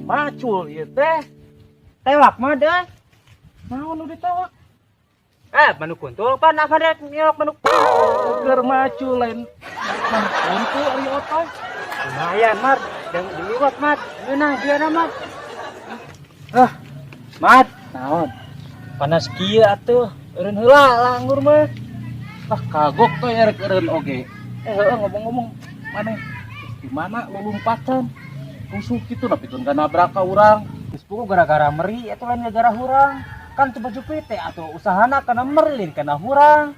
Macul ieu teh. Tewak mah deh. Naon nu ditewak? Manuk kuntul pan apa rek nyelok manuk. Keur macul lain manuk kuntul ari otoy. Lumayan, Mat. Dan diliwat, Mat. Ngeunah dia Mat. Ah, Mat, Naon? Panas kieu atuh. Eureun heula langgur mah. Ah, kagok toy erek eureun oge. Heueuh ngomong-ngomong maneh di mana lulumpatan? Rusuh kitu nepikeun ka nabrak ka urang. Geus puguh gara-gara meri eta lain gara-gara hurang. Kan coba jupi teh atuh usahana kana meri lain kana hurang.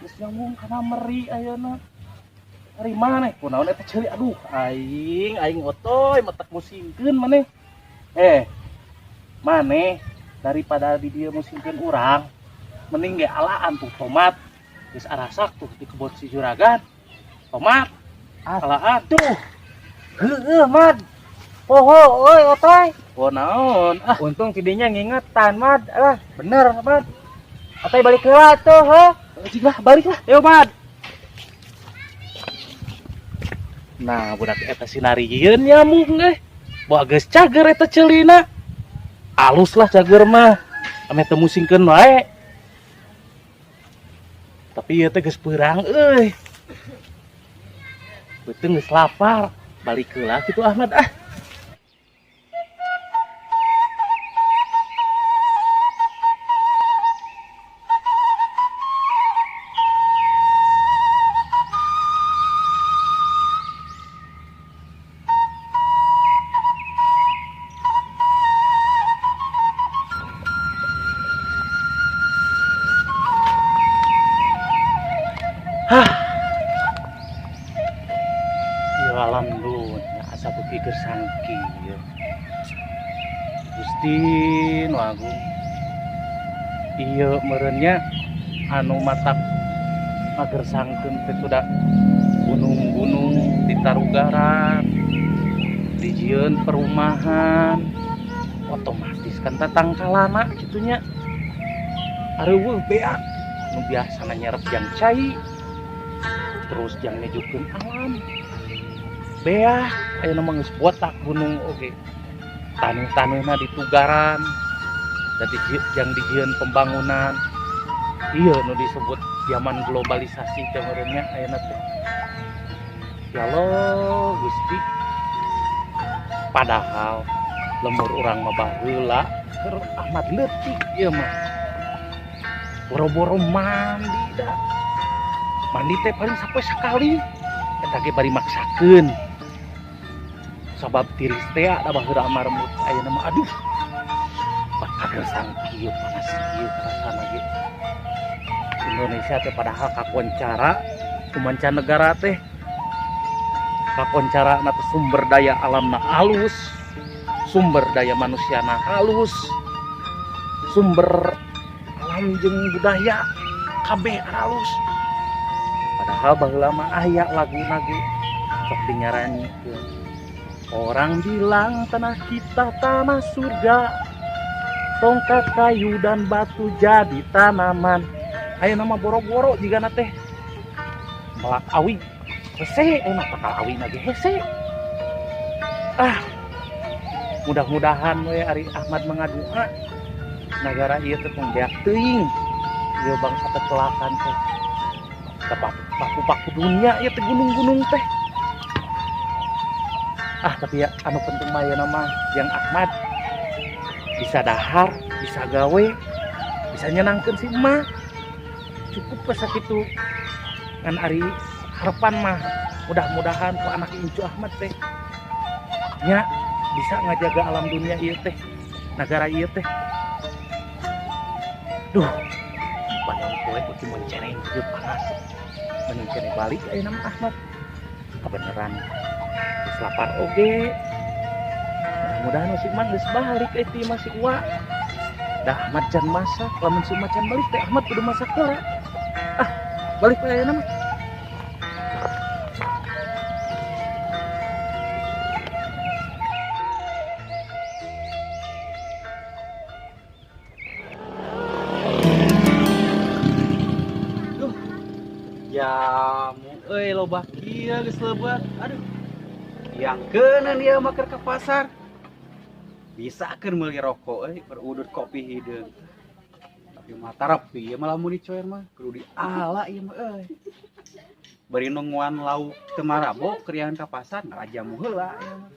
Geus nyambung kana meri ayeuna. Ari maneh kunaon eta ceuli aduh aing aing otoy matak musingkeun maneh. Maneh daripada di dieu musingkeun urang mending ge alaan tuh tomat. Geus arasak tuh di kebon si juragan. Tomat alaan tuh. Heueuh, Mat. Poho euy otoy. Oh naon? Ah, untung tidinya ngingetan, Mat. Alah, bener, Mat. Otoy balik heula tuh, heuh. Cik lah, balik lah. Yuk, Mat. Nah, budak eta sinarieun nyamuk ge. Bawa geus cager eta ceulina. Alus lah cager mah. Ame teu musingkeun wae. Tapi ieu teh geus peurang euy. Beuteung geus lapar. Balik heula kitu Ahmad ah. Hah. Ya alam dunya asa beuki gersang kieu. Gusti nu agung. Ieu meureun nya anu matak ngagersangkeun teh kuda gunung-gunung ditarugaran, dijieun perumahan, otomatis kan tatangkalana kitu nya. Areuweuh beak nu biasana nyerep jang cai. Terus jang nyejukeun alam. Beak ayeuna mah geus botak gunung oge. Taneuh-taneuhna ditugaran. Da jang dijieun pembangunan. Ieu nu disebut zaman globalisasi teh meureun nya ayeuna teh. Ya Allah, Gusti. Padahal lemur urang mah baheula keur Ahmad leutik ieu mah. Boro-boro mandi da. Mandi teh paling sapoe sakali. Eta ge bari maksakeun. Sabab tiris teh da baheula mah rembut ayeuna mah aduh. Pagersang kieu panas kieu rasana ge. Indonesia teh padahal kakoncara ku mancanegara teh. Kakoncara na teh sumber daya alamna alus, sumber daya manusiana alus, sumber alam jeung budaya kabeh alus. Padahal baheula mah aya laguna ge sok dinyaranikeun. Orang bilang tanah kita tanah surga, tongkat kayu dan batu jadi tanaman. Ayeuna mah boro-boro jigana teh melak awi hese, enak bakal awi na ge hese. Ah, mudah-mudahan we ari Ahmad mengadua nagara ieu teh tong beak teuing. Ieu bangsa teh teh. Paku-paku dunia ieu teh gunung-gunung teh. Ah, tapi ya anu penting mah ayeuna mah yang Ahmad bisa dahar, bisa gawe, bisa nyenangkeun si emak. Cukup we sakitu. Ngan ari harapan mah mudah-mudahan ku anak incu Ahmad teh nya bisa ngajaga alam dunia ieu teh, nagara ieu teh. Duh, padahal poe kudu mencereng kieu panas. Mending kene balik ayeuna mah Ahmad. Kabeneran geus lapar oge. Mudah-mudahan si Emak geus balik euy ti masih uwa. Dah Ahmad can masak, lamun si Emak can balik teh Ahmad kudu masak heula. Ah, balik we ayeuna mah. Duh, jamu euy loba kieu geus lebat. Aduh. Yang keuneun ieu mah keur ka pasar. Bisa kan meuli rokok euy, berudut kopi hideung. Tapi mah tarap ieu mah lamun dicoer mah kudu diala ieu mah euy. Bari nungguan lauk teu marabo krian ka pasar ngarajamu heula ieu mah.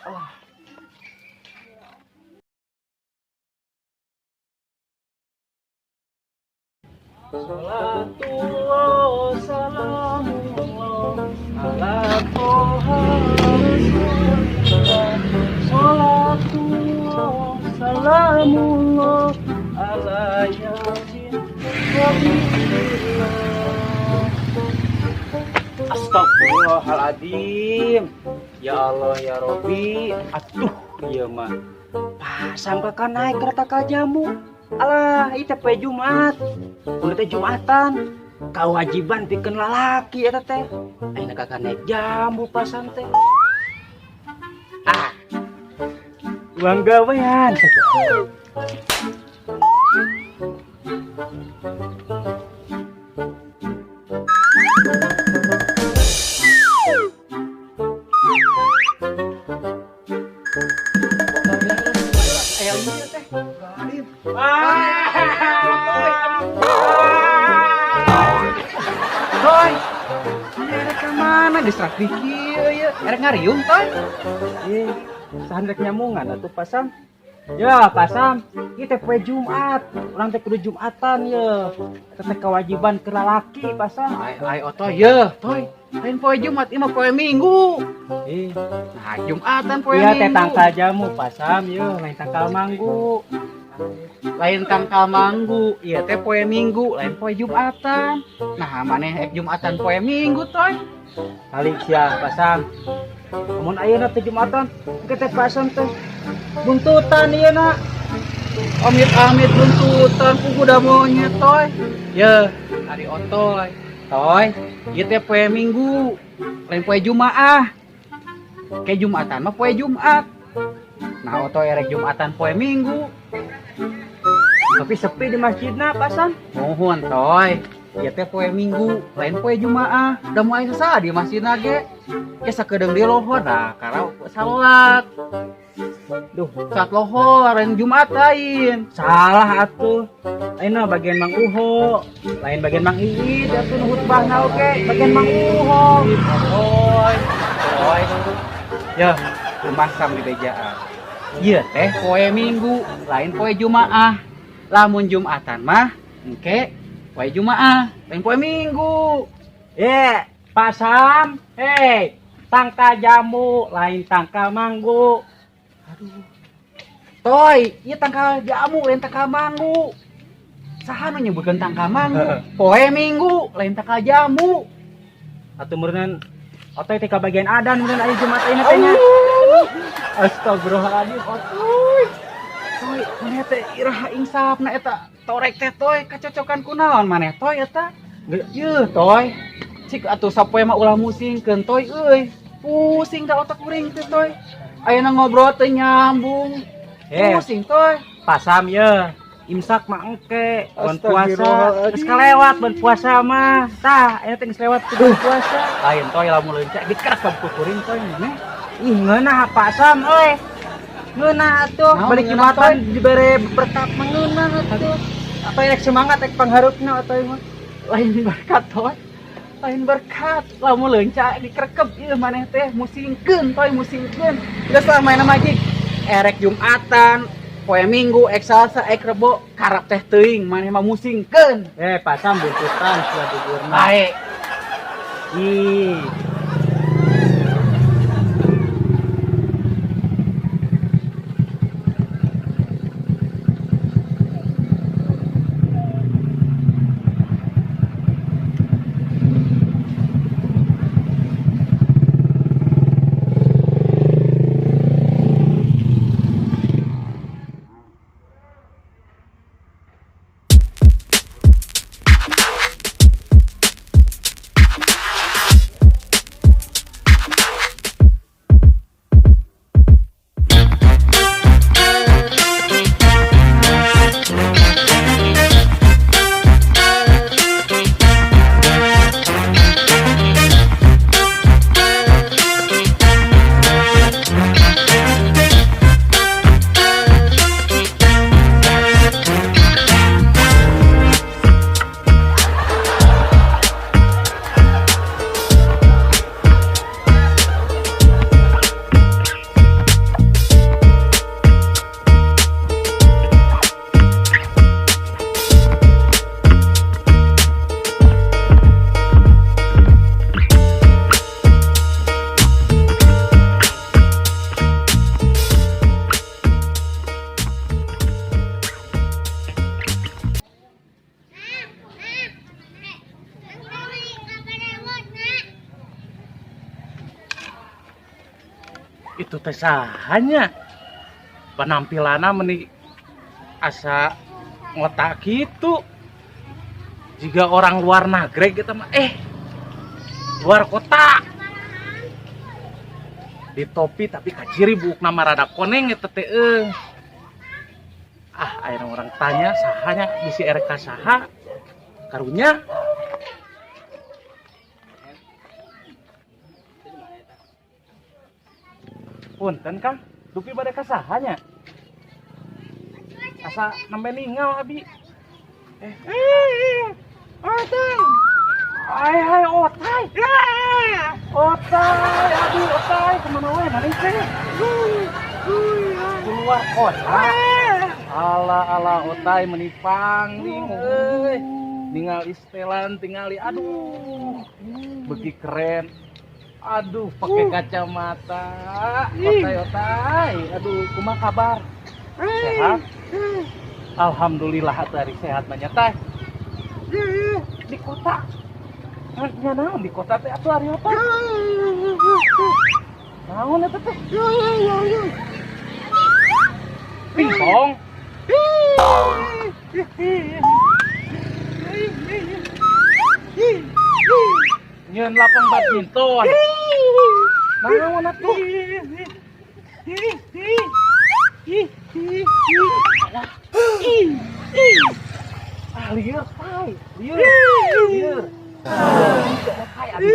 Ah. Salatullah salamullah ala toha rasulillah. Salatullah salamullah ala yasin habibillah. Astagfirullahaladzim. Ya Allah ya Robi. Atuh ieu mah. Pasang kakak naik kereta kajamu. Alah, ieu teh poe Jumat. Udah teh Jumatan. Kewajiban pikeun lalaki eta teh. Ayeuna kakak naik jambu pasang teh. Ah. Uang gawean. Aya ieu teh. Toy, ini erek ka mana geus rapi kieu ieu? Erek ngariung toy? Ih, sahan rek nyamungan atuh pasam. Ya, pasam. Ieu teh poe Jumat. Urang teh kudu Jumatan ye. Eta teh kewajiban ke lalaki pasam. Ai ai otoy ye, toy. Lain poe Jumat ieu mah poe Minggu. Ih, Nah, Jumatan poe iya teh Minggu. tangkal jamu pasam ye, lain tangkal manggu. Lain tangkal manggu, ieu teh poe Minggu, lain poe Jumatan. Nah, maneh ek Jumatan poe Minggu toy. Kali sia pasam. Mun ayeuna teh Jumatan, engke teh pasam teh buntutan ieu na. Amit-amit buntutan ku kuda monyet toy. Ye, ari otoy. Toy, ieu teh poe Minggu, lain poe Jumaah. Ke Jumatan mah poe Jumat. Nah, otoy erek Jumatan poe Minggu. Tapi sepi di masjidna pasam. Mohon toy, ieu teh poe Minggu, lain poe Jumaah. Da moal aya saha di masjidna ge. Ke sakedeung di lohor dah karena salat. Duh, Saat lohor lain Jumat lain. salah atuh. Ayeuna bagian Mang Uho, lain bagian Mang Iid atuh nu khutbahna oge, bagian Mang Uho. Toy, toy. Ya, kumasam di bejaan. Ieu teh poe Minggu, lain poe Jumaah. Lamun Jumatan mah engke poe Jumaah, lain poe Minggu. Ye, pasam. Hei, tangkal jamu, lain tangkal manggu. Aduh. Toy, ieu tangkal jamu lain tangkal manggu. Saha nu nyebutkeun tangkal manggu? Poe Minggu, lain tangkal jamu. Atuh meureun otoy teh kabagian adan meureun aya Jumat ayeuna teh nya. Astagfirullahaladzim, otoy. Toy, maneh teh iraha insafna eta torek teh toy kacocokan kunaon maneh toy eta? Yeuh toy. Cik atuh sapoe mah ulah musingkeun toy euy. Pusing da otak kuring teh toy. Ayeuna ngobrol teh nyambung. Eh, Pusing toy. pasam ye. Imsak mah engke, bulan puasa. Astagfirullahaladzim. Geus kalewat bulan puasa mah. Tah, ayeuna teh geus lewat bulan puasa. Lain toy lamun leuncak dikerak ka buku kuring toy maneh. Ih, ngeunah pasam euy. Ngeunah atuh, Naon balik ngeunah, Jumatan dibere berkat mah ngeunah atuh. Atau rek semangat rek panghareupna atuh mah. Lain berkat toy. Lain berkat lamun leuncak dikerekep ieu maneh teh musingkeun toy musingkeun. Geus lah main mah jig. Erek Jumatan, poe Minggu, ek Salasa, ek Rebo, karep teh teuing maneh mah musingkeun. Eh, pasam buntutan sia buburna. Bae. Ih. Itu teh sahanya penampilanna meni asa ngotak gitu. Jika orang luar nagreg gitu mah luar kota. Di topi tapi kaciri buukna mah rada koneng eta teh euy. Ah, ayeuna orang tanya sahanya bisi erek ka saha. Karunya. Punten Kang, dupi bade ka saha nya? Asa nembe ningal abi. Otay. Ai ai otay. Otay, aduh otay, kemana wae maneh teh? Keluar kota. Ala ala otay meni pangling euy. Ningal istelan tingali aduh. Beuki keren. Aduh, pakai kacamata. Otay otay. Aduh, kumaha kabar? Sehat? Alhamdulillah atuh ari sehat mah nya teh. Di kota. Nya naon di kota teh atuh ari otay? Naon eta teh? Pingpong. Nyeun lapang badminton. Naon atuh? Ah, lieur, tay. Lieur. Lieur. Otay, aduh,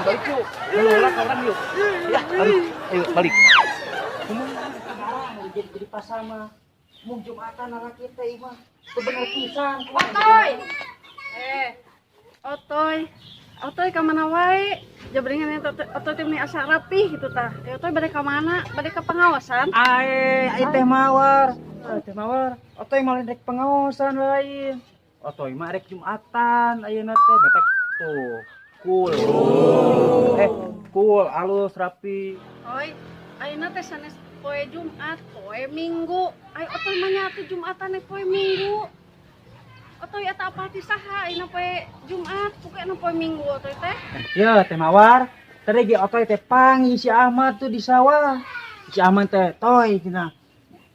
balik yuk. Ayo, orang yuk. Ya, balik. Ayo, balik. Jadi pasar mah mung Jumatan anak kita ieu mah. Teu bener pisan. Otoy. Otoy. Otoy ka mana wae? Jabringan eta otoy teh meni asa rapih gitu tah. Otoy bade ka mana? Bade ka pengawasan? Ae, ai teh mawar. Teh mawar. Otoy mah lain rek pengawasan lain. Otoy mah rek Jumatan ayeuna teh betek tuh. Cool. Cool, alus, rapi. Oy, ayeuna teh sanes poe Jumat, poe Minggu. Ai otoy mah nya atuh Jumatan poe Minggu. Otoy eta apal ti saha ayeuna poe Jumat, pokokna poe Minggu otoy teh. Ya, teh mawar. Tadi ge otoy teh panggih si Ahmad tuh di sawah. Si Ahmad teh toy cenah.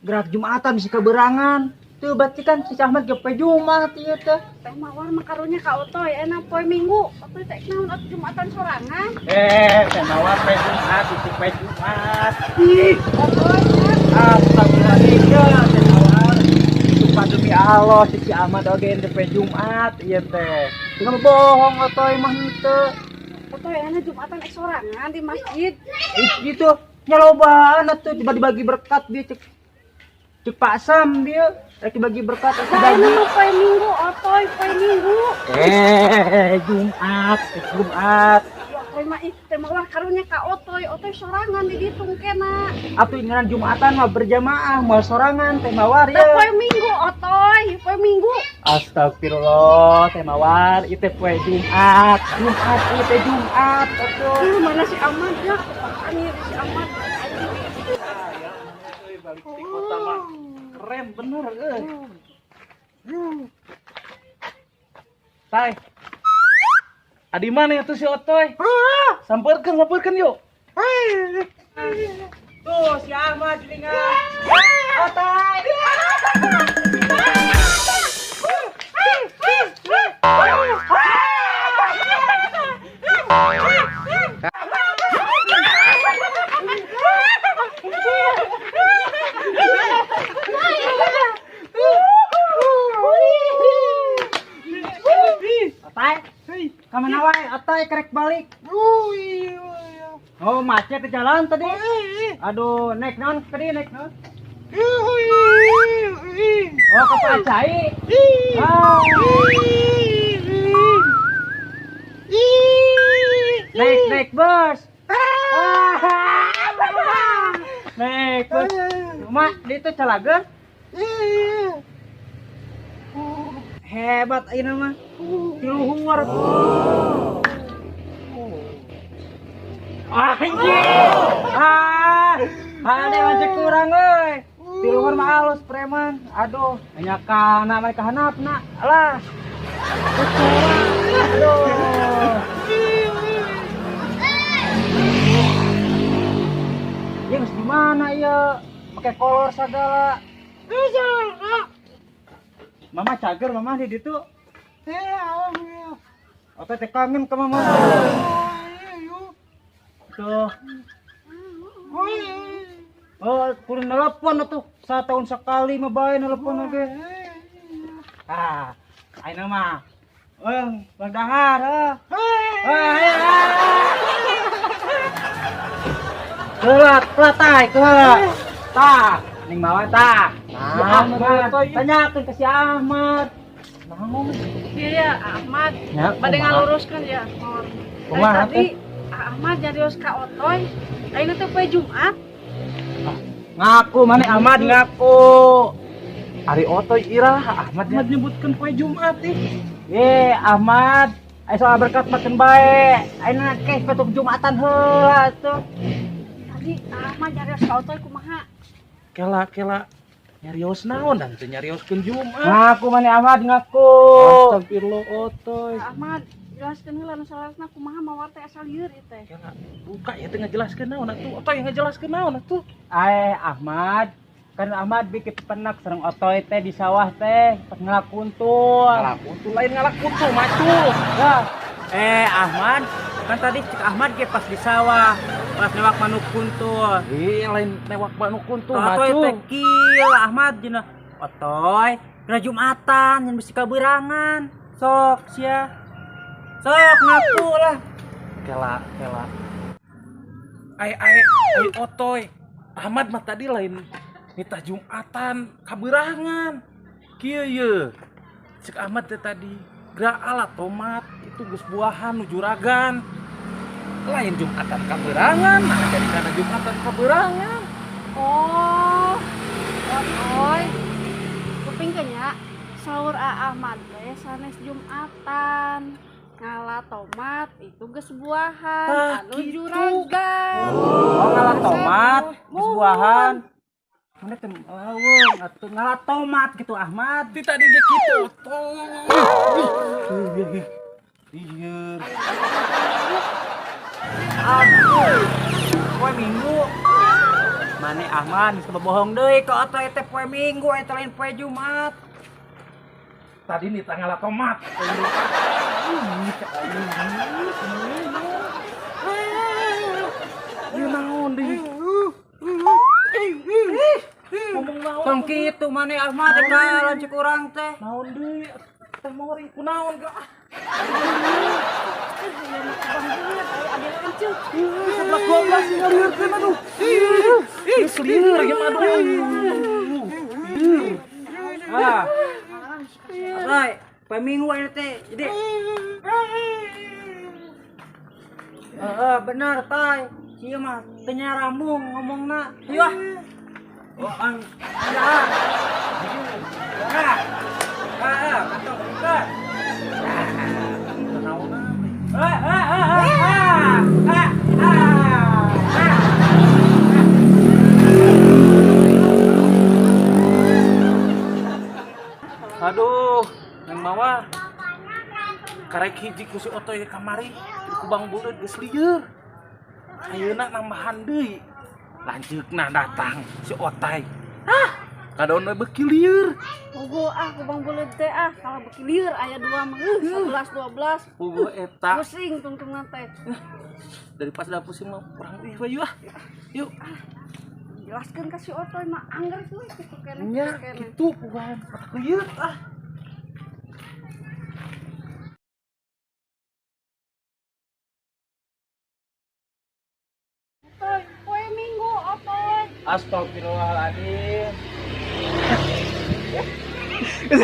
Gerak Jumatan bisa keberangan. Tuh berarti kan si Ahmad ge poe Jumat ieu teh. Teh mawar mah karunya ka otoy ayeuna poe Minggu. Otoy teh naon atuh Jumatan sorangan? Teh mawar poe Jumat, itu poe Jumat. Ih, otoy. Astagfirullahaladzim, ya, teh mawar. Sumpah demi Allah si Ahmad oge ente poe Jumat ieu teh. Tinggal bohong otoy mah henteu. Otoy ayeuna Jumatan ek sorangan di masjid. Ih, gitu. Nyalobaan atuh tiba dibagi berkat dia cek. Cek Pak Sam dia rek dibagi berkat rek Nah, dibagi. ini mah poe Minggu otoy poe Minggu. Jumat, Jumat. Ya otoy mah ih teh mawar karunya ka otoy, otoy sorangan di ditu kena. Atuh ingaran Jumatan mah berjamaah, moal sorangan teh mawar Teh ya. poe Minggu otoy, poe Minggu. Astagfirullah, teh mawar ieu teh poe Jumat. Jumat ieu teh Jumat atuh. Ih, mana si Ahmad ya? Kepakan ieu si Ahmad. Balik di kota mah keren bener euy. Tay. Adi mana itu si Otoy? Samperkeun, samperkeun yuk. Tuh si Ahmad telinga. Otoy. Otoy, kamana wae? Otoy kerek balik. Oh, macet di jalan tadi. Aduh, naik naon tadi, naik naon? Oh, ke Pak Cai. Ah. Naik, naik bus. Ah. Naik bus. Mak, di itu calager. Hebat ayeuna mah. Tiluhur. Anjing. Ah, ada macet kurang euy. Tiluhur mah halus preman. Aduh, hanya kana mereka hanapna. Alah. Aduh. mana ieu? Make kolor sagala. Mama cager mama di ditu. Otoy teh kangen ke mama. Tuh. Oh, kudu nelpon atuh. Satahun sekali mah bae nelpon oge. Ah, ayeuna mah. Bang dahar, heuh. Kelat, kelat, kelat. Tah, ning mawa tah. Si Ahmad, tanyakeun ke si Ahmad. Naon? Iya, Ahmad. Bade ngaluruskeun ya, Mawar. Tadi Ahmad nyarios ka Otoy. Ayeuna teh poe Jumat. Ngaku maneh Ahmad ngaku. Ari Otoy iraha Ahmad nyebutkeun poe Jumat ih. Ye Ahmad, aya soal berkat makan bae. Ayeuna keh petuk Jumatan heula atuh. Tadi Ahmad nyarios ka Otoy kumaha? Kela kela nyarios naon dan teu nyarioskeun Jumat. Ngaku maneh Ahmad ngaku. Astagfirullah Otoy. Ahmad jelaskeun heula nu salasna kumaha mawar teh asal lieur ieu teh. Kela buka ya teh ngajelaskeun naon atuh. Otoy ngajelaskeun naon atuh. Ae Ahmad, kan Ahmad bikin penak sareng Otoy teh di sawah teh pas ngalak kuntul. Ngalak kuntul lain ngalak kuntul macul. Ya. Ahmad, kan tadi cek Ahmad ge pas di sawah pas newak manuk kuntul. Iya lain newak manuk kuntul Otoy macul. Teh kieu Ahmad jeung Otoy kena Jumatan jeung bisi kaberangan. Sok sia. Sok ngaku lah. Kela kela. Ai ai ai Otoy. Ahmad mah tadi lain nitah Jumatan kaberangan. Kieu ye. Cek Ahmad teh tadi gerak alat tomat itu geus buahan nu juragan. Lain Jumatan kaberangan, nah jadi kana Jumatan kaberangan. Oh. Otoy. Kuping nya saur Ahmad teh sanes Jumatan. Ngala tomat itu geus buahan anu gitu. Juragan. Oh, ngala tomat geus buahan. Mana teh laweng atuh ngala tomat gitu Ahmad. Ti tadi ge kitu Otoy. Iya. Aduh. Poe Minggu. Mane Ahmad geus bohong deui ka Otoy teh poe Minggu eta lain poe Jumat. Tadi nih ngala tomat. Ieu naon deui? Ngomong naon? Tong kitu mane Ahmad eta lanceuk urang teh. Naon deui? Teh mawar kunaon ge ah. Sebelas dua belas ngalieurkeun aduh. Geus lieur ieu mah aduh. Ah. Otoy, poe Minggu ayeuna teh. Jadi heeh, bener Toy. Ieu mah teu nyarambung ngomongna. Ayo ah. Oh, ang. Ya. Ah. Ah, kantong buka. Ah, ah, ah, ah, ah, ah, ah. Aduh, Neng Mawar. Karek hiji ku si Otoy kamari di Kubang Buleud geus lieur. Ayeuna nambahan deui. Lanceukna datang si Otoy. Hah, kadon we beuki lieur. Puguh ah Kubang Buleud teh ah, kalau beuki lieur aya dua mah 11 12. Puguh eta. Pusing tungtungna teh. Daripada pusing mah urang euy we yuk ah. Yuk. Jelaskeun ka si Otoy mah angger we kitu keneh. Nya kitu puguhan lieur ah. Otoy, poe Minggu Otoy. Astagfirullahaladzim. Geus